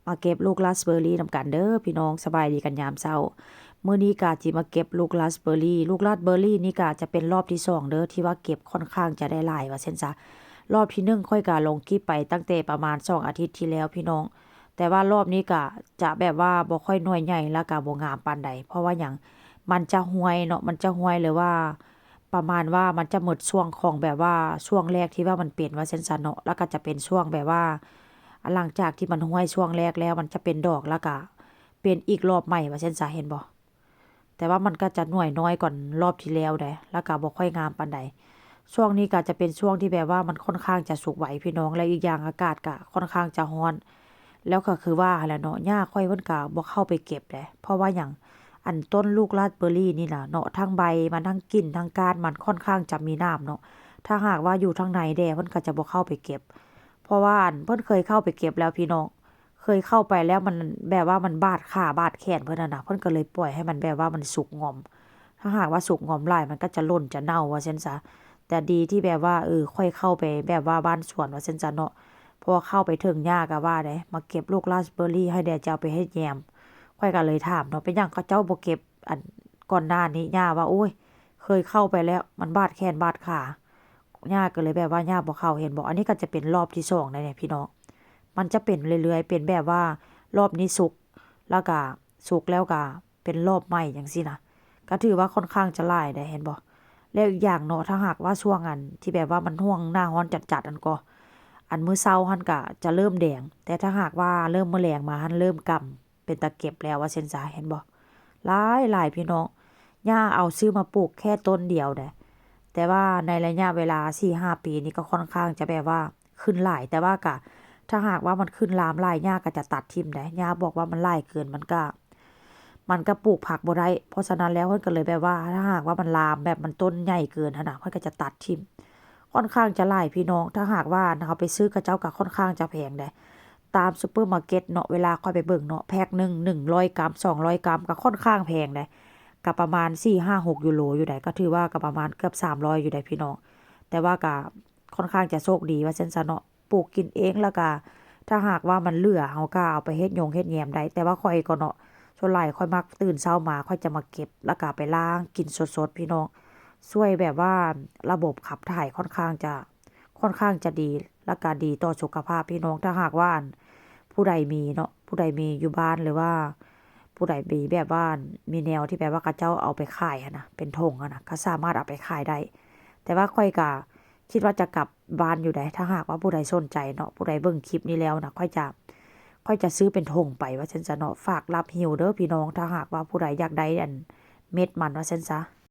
ມາເກັບລູກລາສເບີຣີນຳກັນເດີພີ່ນ້ອງ, ສະບາຍດີກັນຍາມເຊົ້າ. ມື້ນີ້ກະຊິມາເກັບລູກລາສເບີຣີ. ລູກລາສເບີຣີນີ້ກະຈະເປັນລອບທີສອງເດີ ທີ່ວ່າເກັບຂ້ອນຂ້າງຈະໄດ້ຫຼາຍວ່າຊັ້ນຊະ. ລອບທີໜຶ່ງຂ້ອຍກະລົງຄລິບໄປຕັ້ງແຕ່ປະມານສອງອາທິດທີ່ແລ້ວພີ່ນ້ອງ, ແຕ່ວ່າລອບນີ້ກະຈະແບບວ່າບໍ່ຄ່ອຍໜ່ວຍໃຫຍ່ ແລ້ວກະບໍ່ງາມປານໃດ. ເພາະວ່າຫຍັງ? ມັນຈະຮວຍເນາະ, ມັນຈະຮວຍ ຫຼືວ່າປະມານວ່າມັນຈະໝົດຊ່ວງຂອງແບບວ່າຊ່ວງແລກທີ່ວ່າມັນເປັນວ່າຊັ້ນຊະເນາະ, ແລ້ວກະຈະເປັນຊ່ວງແບບວ່າ ຫຼັງຈາກທີ່ມັນຮວຍຊ່ວງແລກແລ້ວ ມັນຈະເປັນດອກ ແລ້ວກະເປັນອີກລອບໃໝ່ວ່າຊັ້ນຊະ ເຫັນບໍ່? ແຕ່ວ່າມັນກະຈະໜ່ວຍນ້ອຍກວ່າລອບທີ່ແລ້ວເດ້ ແລ້ວກະບໍ່ຄ່ອຍງາມປານໃດ. ຊ່ວງນີ້ກະຈະເປັນຊ່ວງທີ່ແບບວ່າມັນຂ້ອນຂ້າງຈະສຸກໄວພີ່ນ້ອງ, ແລ້ວອີກຢ່າງອາກາດກະຂ້ອນຂ້າງຈະຮ້ອນ. ແລ້ວກະຄືວ່າຫັ້ນແຫຼະເນາະ, ຍ່າຂ້ອຍເພິ່ນກະບໍ່ເຂົ້າໄປເກັບເດ້. ເພາະວ່າຫຍັງ? ອັນຕົ້ນລູກລາສເບີຣີນີ້ນະເນາະ, ທັງໃບມັນ ທັງກິ່ນ ທັງກ້ານມັນ ຂ້ອນຂ້າງຈະມີໜາມເນາະ. ຖ້າຫາກວ່າຢູ່ທາງໃນແດ່ ເພິ່ນກະຈະບໍ່ເຂົ້າໄປເກັບ. ເພາະວ່າອັນ ເພິ່ນເຄີຍເຂົ້າໄປເກັບແລ້ວພີ່ນ້ອງ, ເຄີຍເຂົ້າໄປແລ້ວມັນແບບວ່າມັນບາດຂາບາດແຂນເພິ່ນຫັ້ນນະ, ເພິ່ນກໍເລີຍປ່ອຍໃຫ້ມັນແບບວ່າມັນສຸກງອມ. ຖ້າຫາກວ່າສຸກງອມຫຼາຍ ມັນກໍຈະຫຼົ່ນຈະເນົ່າວ່າຊັ້ນຊະ. ແຕ່ດີທີ່ແບບວ່າ ເອີ ຂ້ອຍເຂົ້າໄປແບບວ່າບ້ານສວນວ່າຊັ້ນຊະເນາະ, ເພາະວ່າເຂົ້າໄປເຖິງ ຍ່າກໍວ່າເດ້ ມາເກັບລູກລາສເບີຣີໃຫ້ແດ່ ຈະເອົາໄປເຮັດແຍມ. ຂ້ອຍກໍເລີຍຖາມເນາະ, ເປັນຫຍັງເຂົາເຈົ້າບໍ່ເກັບ ອັນ ກ່ອນໜ້ານີ້? ຍ່າວ່າ ໂອ້ຍ ເຄີຍເຂົ້າໄປແລ້ວ ມັນບາດແຂນບາດຂາ. ຍ່າກໍເລີຍແບບວ່າຍ່າບໍ່ເຂົ້າ ເຫັນບໍ່? ອັນນີ້ກໍຈະເປັນລອບທີສອງແລ້ວເນຍພີ່ນ້ອງ. ມັນຈະເປັນເລື້ອຍໆ ເປັນແບບວ່າລອບນີ້ສຸກ ແລ້ວກະສຸກແລ້ວກະເປັນລອບໃໝ່ຈັ່ງຊີ້ນະ, ກໍຖືວ່າຂ້ອນຂ້າງຈະຫຼາຍໄດ໋ ເຫັນບໍ່? ແລ້ວອີກຢ່າງເນາະ, ຖ້າຫາກວ່າຊ່ວງອັນທີ່ແບບວ່າມັນຫ້ວງໜ້າຮ້ອນຈັດໆ ຫັ້ນກໍ ອັນມື້ເຊົ້າຫັ້ນກະຈະເລີ່ມແດງ, ແຕ່ຖ້າຫາກວ່າເລີ່ມມື້ແລງມາຫັ້ນເລີ່ມກຳ ເປັນຕາເກັບແລ້ວວ່າຊັ້ນຊະ ເຫັນບໍ່? ຫຼາຍໆ ພີ່ນ້ອງ. ຍ່າເອົາຊື້ມາປູກແຄ່ຕົ້ນດຽວເດ້, ແຕ່ວ່າໃນໄລຍະເວລາສີ່ຫ້າປີນີ້ກໍຂ້ອນຂ້າງຈະແບບວ່າຂຶ້ນຫຼາຍ, ແຕ່ວ່າກະ ຖ້າຫາກວ່າມັນຂຶ້ນລາມຫຼາຍ ຍ່າກໍຈະຕັດຖິ້ມເດ້. ຍ່າບອກວ່າມັນຫຼາຍເກີນ ມັນກະ ມັນກະປູກຜັກບໍ່ໄດ້. ເພາະສະນັ້ນແລ້ວເພິ່ນກໍເລີຍແບບວ່າ ຖ້າຫາກວ່າມັນລາມ ແບບມັນຕົ້ນໃຫຍ່ເກີນຫັ້ນນະ ເພິ່ນກໍຈະຕັດຖິ້ມ. ຂ້ອນຂ້າງຈະຫຼາຍພີ່ນ້ອງ, ຖ້າຫາກວ່າເຮົາໄປຊື້ ເຂົາເຈົ້າກໍຂ້ອນຂ້າງຈະແພງເດ້. ຕາມຊຸບເປີມາເກັດເນາະ, ເວລາຂ້ອຍໄປເບິ່ງເນາະ, ແພັກໜຶ່ງ ໜຶ່ງຮ້ອຍກຣາມ ສອງຮ້ອຍກຣາມ ກໍຂ້ອນຂ້າງແພງເດ້, ກໍປະມານສີ່ຫ້າຫົກຢູໂຣຢູ່ໃດ໋, ກໍຖືວ່າກໍປະມານເກືອບສາມຮ້ອຍຢູ່ໃດ໋ພີ່ນ້ອງ. ແຕ່ວ່າກໍຂ້ອນຂ້າງຈະໂຊກດີວ່າຊັ້ນຊະເນາະ, ປູກກິນເອງ ແລ້ວກໍຖ້າຫາກວ່າມັນເຫຼືອ ເຮົາກໍເອົາໄປເຮັດຢົງເຮັດແຍມໄດ້. ແຕ່ວ່າຂ້ອຍກໍເນາະ, ສ່ວນຫຼາຍຂ້ອຍມັກຕື່ນເຊົ້າມາ ຂ້ອຍຈະມາເກັບ ແລ້ວກໍໄປລ້າງກິນສົດໆ ພີ່ນ້ອງ. ຊ່ວຍແບບວ່າລະບົບຂັບຖ່າຍຂ້ອນຂ້າງຈະ ຂ້ອນຂ້າງຈະດີ ແລ້ວກະດີຕໍ່ສຸຂະພາບພີ່ນ້ອງ. ຖ້າຫາກວ່າ ອັນ ຜູ້ໃດມີເນາະ, ຜູ້ໃດມີຢູ່ບ້ານ ຫຼືວ່າຜູ້ໃດມີແບບວ່າ ອັນ ມີແນວທີ່ແບບວ່າເຂົາເຈົ້າເອົາໄປຂາຍຫັ້ນນະ ເປັນຖົງຫັ້ນນະ ກໍສາມາດເອົາໄປຂາຍໄດ້. ແຕ່ວ່າຂ້ອຍກະຄິດວ່າຈະກັບບ້ານຢູ່ໃດ໋. ຖ້າຫາກວ່າຜູ້ໃດສົນໃຈເນາະ, ຜູ້ໃດເບິ່ງຄລິບນີ້ແລ້ວນະ, ຂ້ອຍຈະ ຂ້ອຍຈະຊື້ເປັນຖົງໄປວ່າຊັ້ນຊະເນາະ, ຝາກຮັບຫິ້ວເດີພີ່ນ້ອງ. ຖ້າຫາກວ່າຜູ້ໃດຢາກໄດ້ ອັນ ເມັດມັນວ່າຊັ້ນຊະ.